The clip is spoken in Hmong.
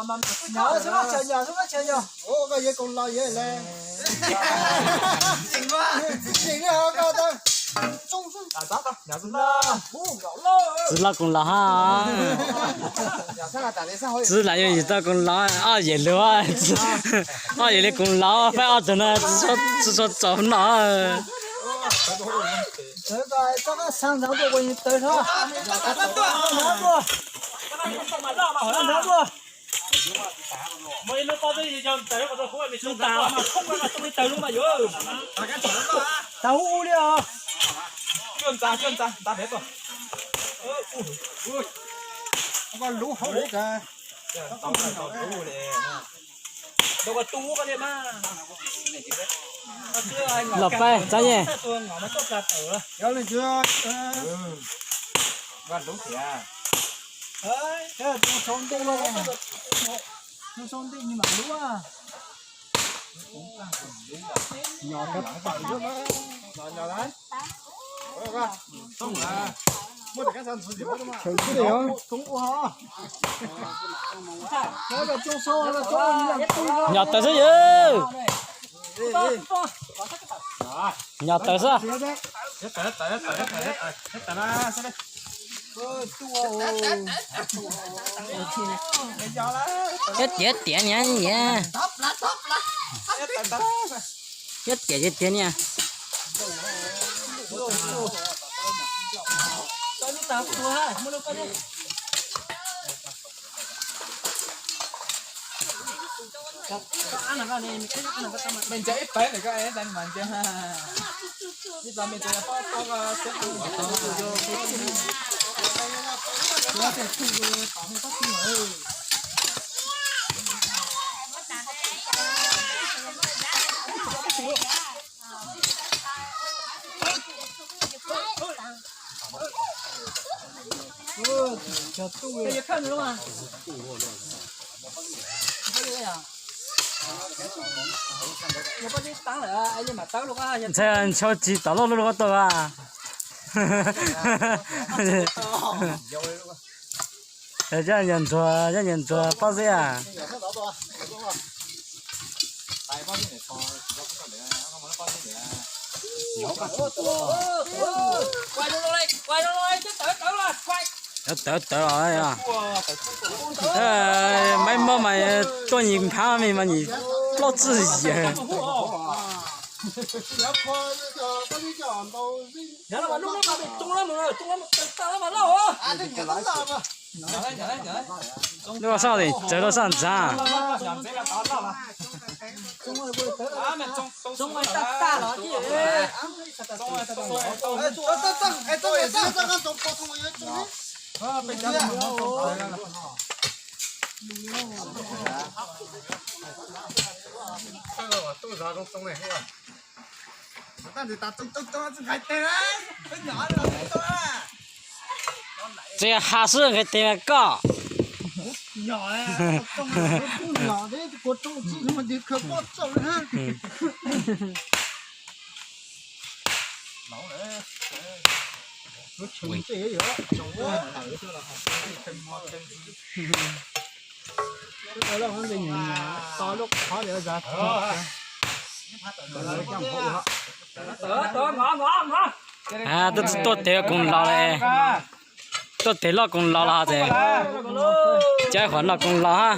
Nyom xwb, nyom xwb, nyom. Ua koj yawg koos los yawg le. Tsis tseem li ho koj tau. Txiv loj koos los ha. Txiv lam yog yim tau koos los, ob yim li, ob yim li koos los, faib ob tug no tsis tshua txaus noj. Tau ub ub li os. Lub hauv li cas. Los pab txab yeej. Nyom tawm xwb yawg. Nyom tawm xwb. Cov tiav tiav niag niag. Cov tiav tiav tiav niag. Ntshai nchau tsis tom loj lub lub qab tuaj a. Yog nyuag ntsuag, yog nyuag ntsuag pob zeb a. Tawv tawv os. Maib mob mas tuaj nyim nphab me mas nyim plaub tsib yawg. Lub sab tsawv lub sab ntxhab. Txiv ha xwb nqhis tes koj. Tuaj tes koos los, tuaj tes loj koos los los ces, cov qhuav noj koos los ha.